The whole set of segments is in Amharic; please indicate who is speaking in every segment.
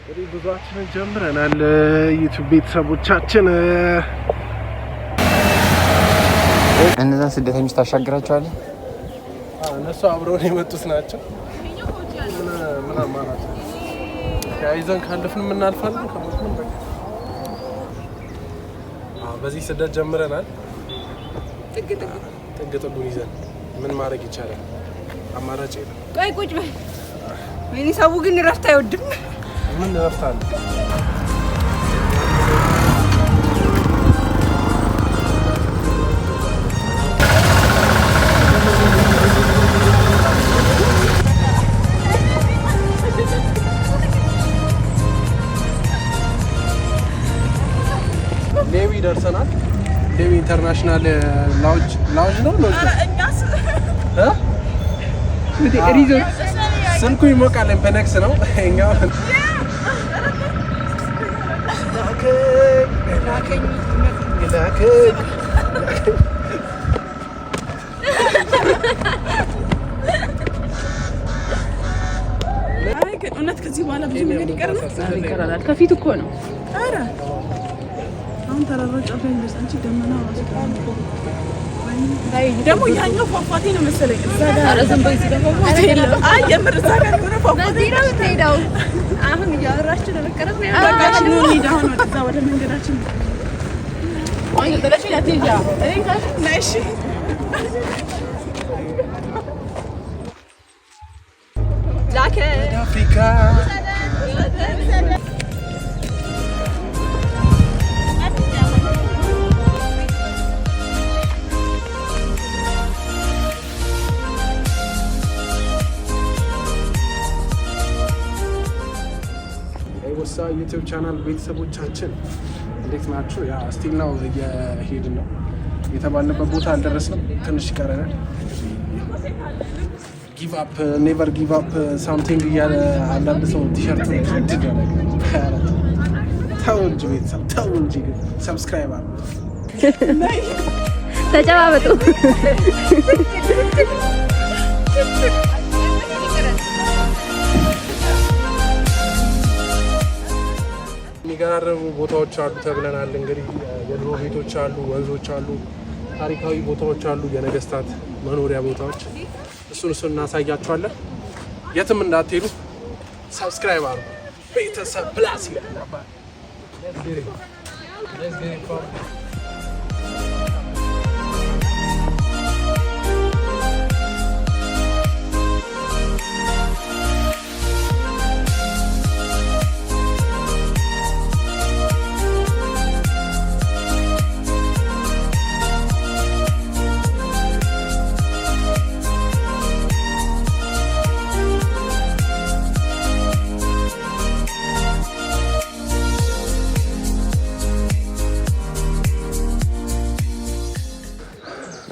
Speaker 1: እንግዲህ ጉዟችንን ጀምረናል። YouTube ቤተሰቦቻችን።
Speaker 2: እነዛን ስደተኞች ታሻግራቸዋለህ?
Speaker 1: እነሱ አብረውን የመጡት ናቸው። ምን አማራጭ፣ ተያይዘን ካለፍን የምናልፋለን። ከሞትንም በቃ። በዚህ ስደት ጀምረናል።
Speaker 3: ጥግ ጥግ።
Speaker 1: ጥግ ጥጉን ይዘን ምን ማድረግ ይቻላል? አማራጭ የለም።
Speaker 3: ቆይ፣ ቁጭ በል። ወይኔ፣ ሰው ግን እረፍት አይወድም።
Speaker 1: ምን እረፍት አለ? ሌዊ ደርሰናል። ሌዊ International Lodge፣ lodge ነው፣ ሎጅ ነው እ?
Speaker 3: ሪዞርት።
Speaker 1: ስልኩ ይሞቃል። ኢንፌኒክስ ነው። እኛው ላከኝ ላከኝ።
Speaker 4: አይ ግን እውነት ከዚህ በኋላ ብዙ መንገድ ይቀርናል።
Speaker 3: ይቀራል። ከፊት እኮ ነው።
Speaker 4: ኧረ አሁን ተራራው ጫፍ ላይ እንደርስ። አንቺ፣ ደመናው ራሱ ደግሞ ያኛው ፏፏቴ ነው መሰለኝ። እዛ ጋር።
Speaker 3: ኧረ ዝም በይ፣ እዚህ ደግሞ
Speaker 4: ፏፏቴ የለም። አይ የምር እዛ ጋር የሆነ ፏፏቴ።
Speaker 3: በዚህ ነው የምትሄደው። አሁን እያወራችሁ ለመቀረጽ ነው።
Speaker 4: በቃ እሺ፣ ኑ እንሂድ አሁን ወደዛ ወደ መንገዳችን። እኔን ካልሽ ነይ እሺ።
Speaker 3: ላከ።
Speaker 1: አፍሪካ። ወሳ YouTube channel ቤተሰቦቻችን እንዴት ናችሁ? Yeah, still now እየሄድን ነው። የተባልንበት ቦታ አልደረስንም፣ ትንሽ ይቀረናል። Give up, never give up something እያለ አንዳንድ ሰው ቲሸርት ድድ። ተው እንጂ ቤተሰብ፣ ተው እንጂ። ግን subscribe አሉ።
Speaker 3: ተጨባበጡ።
Speaker 1: የሚገራረሙ ቦታዎች አሉ ተብለናል። እንግዲህ የድሮ ቤቶች አሉ፣ ወንዞች አሉ፣ ታሪካዊ ቦታዎች አሉ፣ የነገስታት መኖሪያ ቦታዎች። እሱን እሱን እናሳያችኋለን። የትም እንዳትሄዱ፣ subscribe አሉ። ቤተሰብ plus ይላል። Let's get it.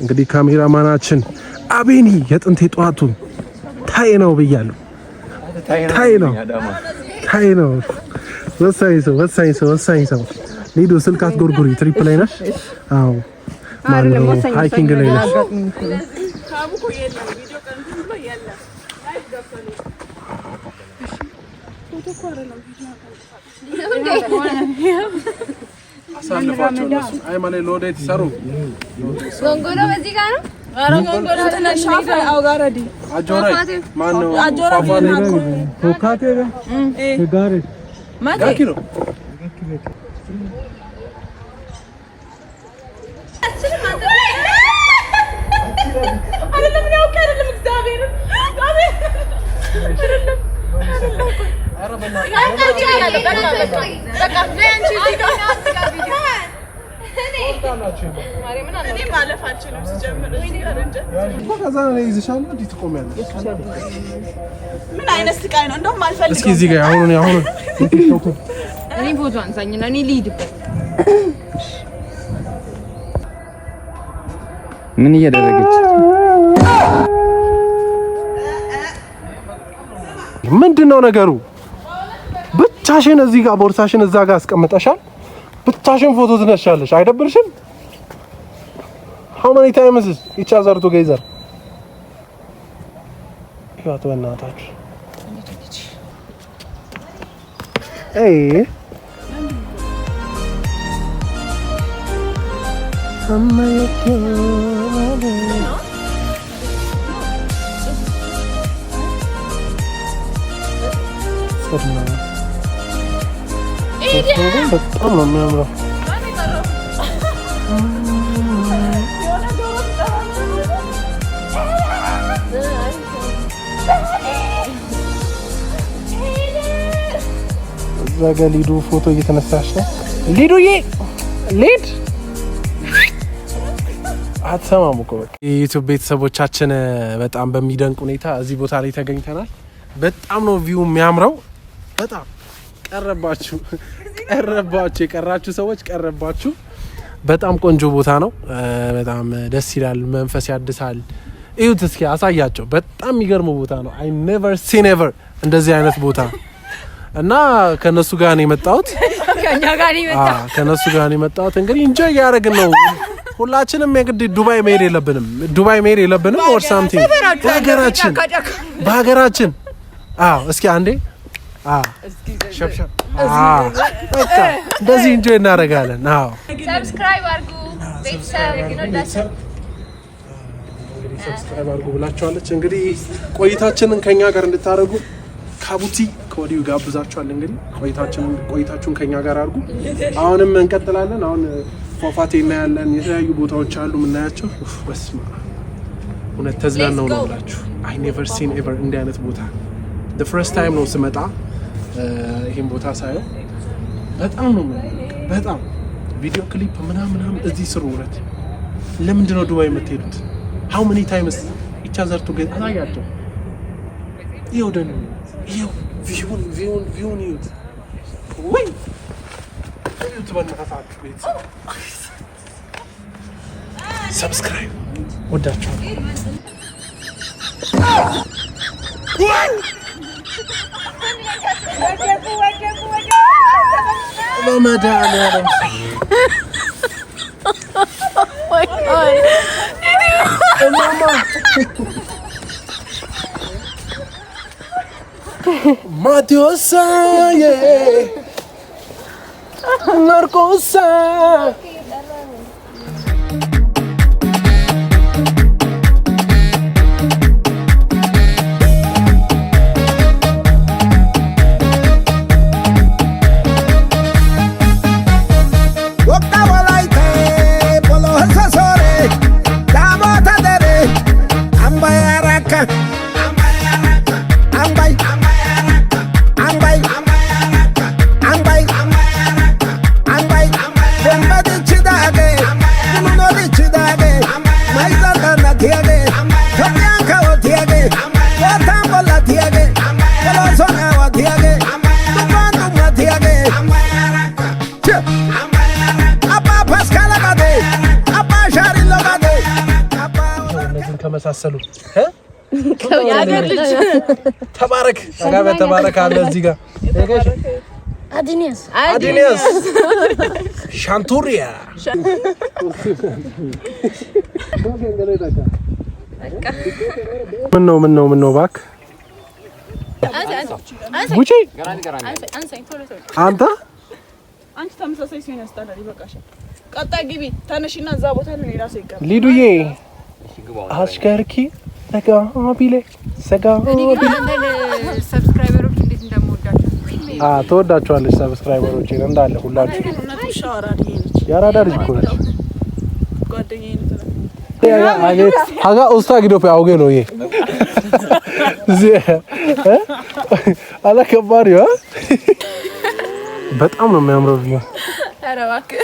Speaker 1: እንግዲህ ካሜራማናችን አቤኒ የጥንቴ ጠዋቱ ታይ ነው ብያለሁ። ታይ ነው፣ ታይ ነው። ወሳኝ ሰው፣ ወሳኝ ሰው፣ ወሳኝ ሰው። ሊዱ፣ ስልክ አትጎርጉሪ። Trip ላይ ነሽ? አዎ። ማነው hiking ላይ ነሽ?
Speaker 4: ካቡ እኮ የለም፣ ቪዲዮ ቀን ብሎ የለም። Live ገብቷል። ፎቶ እኮ አይደለም፣ ቪዲዮ።
Speaker 1: አሳልፏቸው እነሱ። አይ ማለ ሎዴት ሰሩ።
Speaker 3: ጎንጎሎ በዚህ ጋር ነው።
Speaker 4: ኧረ ጎንጎሎ እንትን ሻፈ አውጋረዲ።
Speaker 1: አጆራይ ማነው?
Speaker 4: አጆራ።
Speaker 1: ፏፏቴ ጋኪ ነው።
Speaker 4: አይደለም፣ እኔ አውቄ አይደለም፣ እግዚአብሔርን አይደለም። በቃ ነይ አንቺ እዚህ ጋር። እኔ ማለፍ አልችልም ስጀምር እዚህ ጋር እንጂ።
Speaker 1: ከዛ እኔ ይዝሻለሁ፣ እንዲህ ትቆሚያለሽ።
Speaker 4: ምን አይነት ስቃይ ነው? እንደውም አልፈልገውም።
Speaker 1: እስኪ እዚህ ጋር አሁን አሁን።
Speaker 3: እኔ ፎቶ አንሳኝና እኔ ልሂድበት።
Speaker 2: ምን እያደረገች?
Speaker 1: ምንድን ነው ነገሩ? ብቻሽን እዚህ ጋር ቦርሳሽን እዛ ጋር አስቀምጠሻል። ብቻሽን ፎቶ ትነሻለሽ። አይደብርሽም? How many times is each other together? ህይወት በእናታችሁ። አይ በጣም ነው የሚያምረው። እዛ ጋ ሊዱ ፎቶ እየተነሳች ነው። ሊዱዬ ሊድ አትሰማም እኮ በቃ። የ YouTube ቤተሰቦቻችን በጣም በሚደንቅ ሁኔታ እዚህ ቦታ ላይ ተገኝተናል። በጣም ነው view የሚያምረው። በጣም ቀረባችሁ ቀረባችሁ፣ የቀራችሁ ሰዎች ቀረባችሁ። በጣም ቆንጆ ቦታ ነው። በጣም ደስ ይላል፣ መንፈስ ያድሳል። እዩት እስኪ አሳያቸው። በጣም የሚገርም ቦታ ነው። I never seen ever እንደዚህ አይነት ቦታ እና ከነሱ ጋር ነው የመጣሁት።
Speaker 3: ከኛ ጋር ነው የመጣው።
Speaker 1: ከነሱ ጋር ነው የመጣሁት። እንግዲህ enjoy እያደረግን ነው። ሁላችንም የግድ ዱባይ መሄድ የለብንም። ዱባይ መሄድ የለብንም or something በሀገራችን በሀገራችን። አዎ እስኪ አንዴ አዎ ሸብሸብ አዎ በቃ እንደዚህ enjoy እናደርጋለን። አዎ
Speaker 3: Subscribe አድርጉ ቤተሰብ እንወዳችሁ።
Speaker 1: እንግዲህ subscribe አድርጉ ብላችኋለች። እንግዲህ ቆይታችንን ከኛ ጋር እንድታደርጉ ካቡቲ ከወዲሁ ጋብዛችኋል። እንግዲህ ቆይታችሁን ከኛ ጋር አድርጉ። አሁንም እንቀጥላለን። አሁን ፏፏቴ እናያለን። የተለያዩ ቦታዎች አሉ የምናያቸው። ኡፍ፣ በስመ አብ እውነት ተዝናናው ነው ብላችሁ I never seen ever እንዲህ አይነት ቦታ the first time ነው ስመጣ ይሄን ቦታ ሳየው በጣም ነው የሚያምረው። በጣም video clip ምናምን ምናምን እዚህ ስሩ። እውነት ለምንድን ነው ዱባይ የምትሄዱት? How many times each other to get አሳያቸው። ይኸው ደኑ ይኸው view ን view ን view ን እዩት ወይ እዩት በእናታችሁ ቤተሰብ subscribe ወዳችኋለሁ። በመድኃኒዓለም እማማ ማቴዎስ ማርቆስ እነዚህን ከመሳሰሉ
Speaker 3: የሀገር ልጅ
Speaker 1: ተባረክ አጋበ ተባረክ አለ እዚህ ጋር
Speaker 5: አድኒያስ
Speaker 1: አዲኒያስ ሻንቱሪያ ምን ነው ምን ነው ምን ነው እባክህ ጉቺ አንተ
Speaker 4: አንቺ ተመሳሳይ ሲሆን ያስጠላል። ይበቃሻል። ቀጣይ ግቢ ተነሽና እዛ ቦታ ላይ ሌላ ሰው ይገባል።
Speaker 1: ሊዱዬ አሽከርኪ ሰጋቢሌ ሰጋቢሌ
Speaker 3: Subscriber ኦች እንዴት እንደምወዳቸው
Speaker 1: ተወዳችኋለች። Subscriber ኦቼን እንዳለ ሁላችሁ የአራዳ ልጅ እኮ ነች።
Speaker 4: ጓደኛዬ ነች።
Speaker 1: ሀጋ ኡስታ ጊዶፕ አውጌ ነው ይሄ አላ ከባድ ነው። በጣም ነው የሚያምረው ቪው።
Speaker 3: ኧረ እባክህ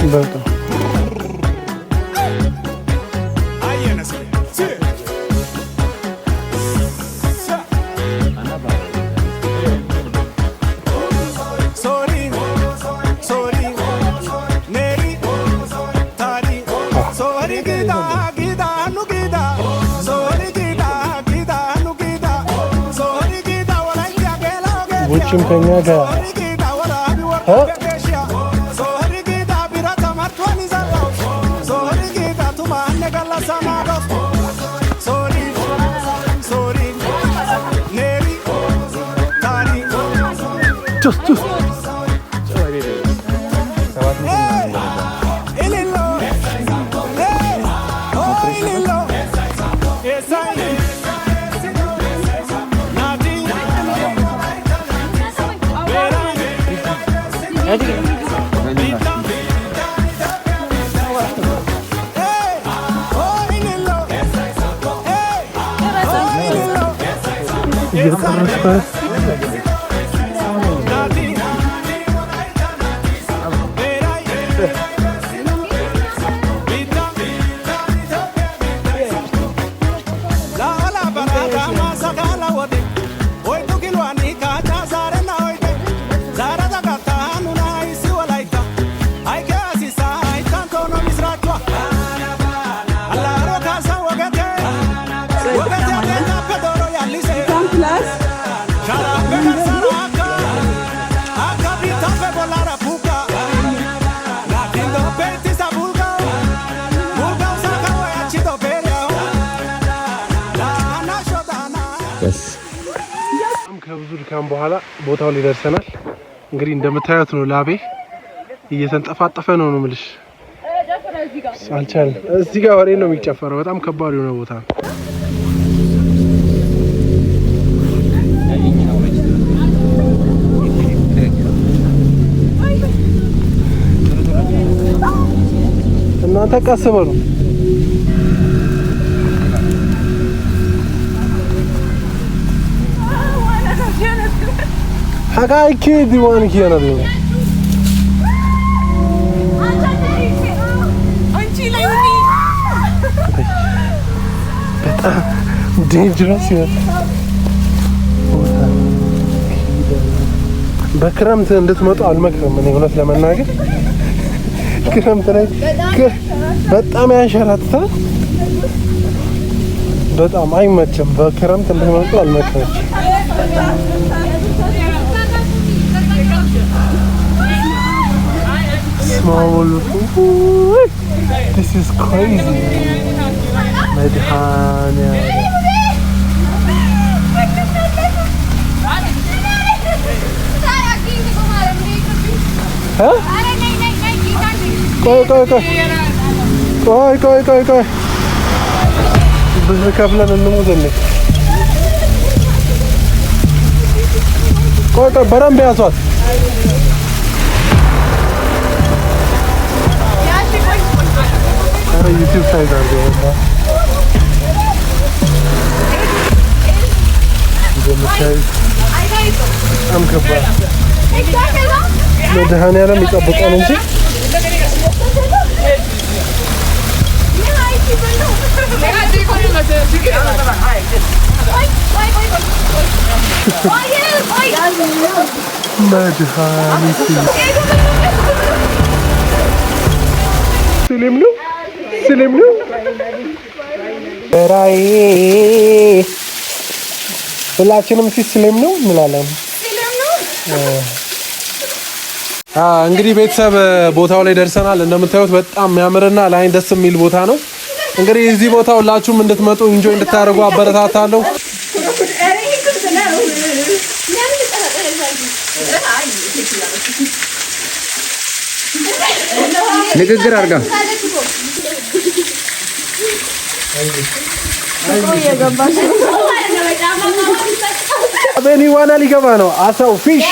Speaker 1: በጣም ውጭም ከኛ ጋር ጆስ ጆስ። እየቀረስኩ። ከብዙ ድካም በኋላ ቦታው ላይ ደርሰናል። እንግዲህ እንደምታዩት ነው፣ ላቤ እየተንጠፋጠፈ ነው ነው የምልሽ። አልቻልንም። እዚህ ጋር ወሬ ነው የሚጨፈረው። በጣም ከባድ የሆነ ቦታ ነው። እናንተ ቀስ በሉ። Hagaa diiwaan kiyana deemu.
Speaker 4: አንቺ ላይ ሁኚ።
Speaker 1: በጣም dangerous ይሆን ቦታ። በክረምት እንድትመጡ አልመክርም። እኔ እውነት ለመናገር ክረምት ላይ በጣም ያንሸራትታል። በጣም አይመችም። በክረምት እንድትመጡ አልመክርም። Small. This is crazy. መድኃኒዓለም እ? ቆይ ቆይ ቆይ ቆይ ቆይ ቆይ ቆይ፣ ብር ከፍለን እንሙት እንዴ? ቆይ ቆይ፣ በደንብ ያዟት። ኧረ YouTube ሳይዝ አድርገው እንደምታዩት በጣም ከባድ፣ መድኃኒዓለም ይጠብቀን እንጂ። መድኃኒት ስሊም ነው፣ ስሊም ነው። ራይ ሁላችንም ሲ ስሊም ነው እንላለን። እንግዲህ ቤተሰብ ቦታው ላይ ደርሰናል። እንደምታዩት በጣም የሚያምርና ለአይን ደስ የሚል ቦታ ነው። እንግዲህ እዚህ ቦታ ሁላችሁም እንድትመጡ enjoy እንድታደርጉ አበረታታለሁ።
Speaker 2: ንግግር አድርጋ።
Speaker 1: አቤኒ ዋና ሊገባ ነው። አሳው fish።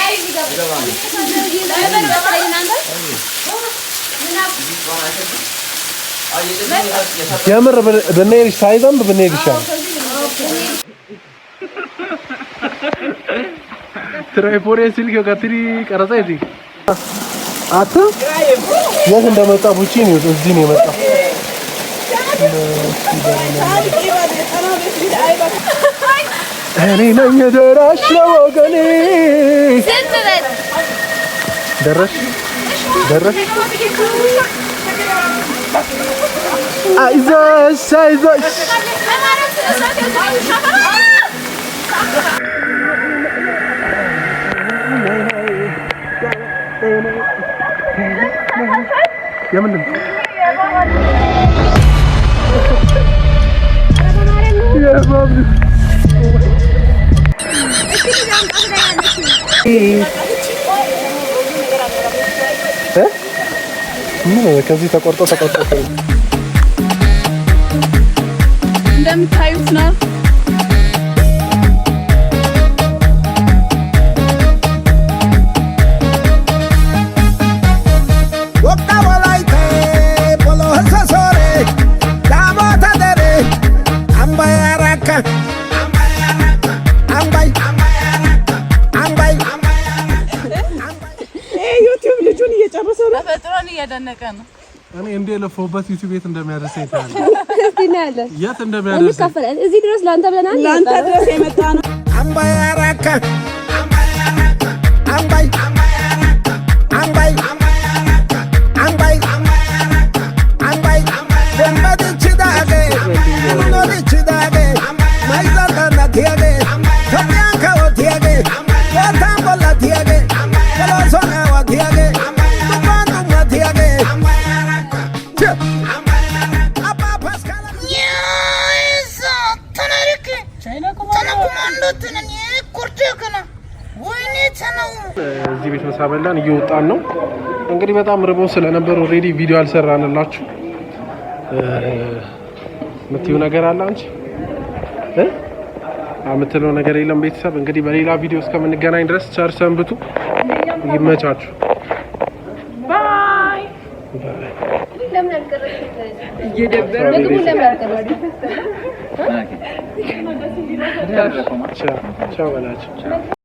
Speaker 1: የምር ብንሄድ ሳይዘንብ ብንሄድ ይሻላል። Tripod ስልክ ከትሪ ቀረጻ እዚህ አት የት እንደመጣ ቡቺ ነው፣ እዚህ ነው የመጣው። እኔ ነኝ ደራሽ ለወገኔ። ደረሽ ደረሽ፣ አይዞሽ አይዞሽ። የምን ድምፅ? የእባብ ድምፅ። ምን ከዚህ ተቆርጦ ተቆርጦ
Speaker 4: እንደምታዩት ነው። ዩቲዩብ ልጁን እየጨረሰ ነው።
Speaker 3: ተፈጥሮን እያደነቀ ነው።
Speaker 1: እኔ እንደ የለፈውበት ዩቲዩብ የት እንደሚያደርሰኝ ታያለህ።
Speaker 3: እስቲ እናያለን።
Speaker 1: የት እንደሚያደርሰኝ
Speaker 3: እንካፈላለን። እዚህ ድረስ ለአንተ ብለናል።
Speaker 4: ለአንተ ድረስ የመጣ ነው።
Speaker 1: እዚህ ቤት ምሳ በላን፣ እየወጣን ነው እንግዲህ። በጣም ርቦ ስለነበር already ቪዲዮ አልሰራንላችሁ። የምትይው ነገር አለ አንቺ እ የምትለው ነገር የለም። ቤተሰብ እንግዲህ በሌላ ቪዲዮ እስከምንገናኝ ድረስ ቸር ሰንብቱ። ይመቻችሁ።
Speaker 4: Bye.
Speaker 3: ለምን አልቀረጽክም? ምግቡን ለምን አልቀረጽክም?
Speaker 1: ቻው በላቸው።